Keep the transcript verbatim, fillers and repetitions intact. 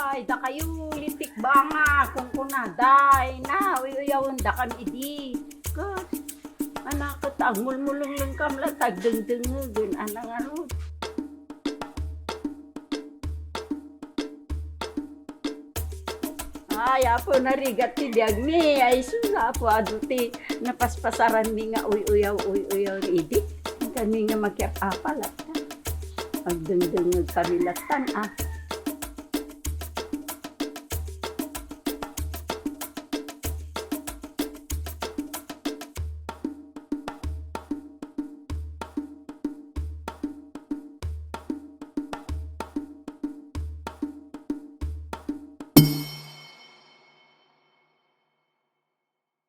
Ay, dakayo, litik banga, kunkunada, ay na, uy-uyawendakam idi. Ket, ana, ket agmulmulenglengkam la, tagdengdengegen, ana ngarud. Ay, Apo, narigat ti biagmi. Ay, sus, Apo, adu ti napaspasaranmi nga uy-uyaw, uy-uyaw idi. Kami nga makiapapal, latta. Agdengdengegkami, latta, ah.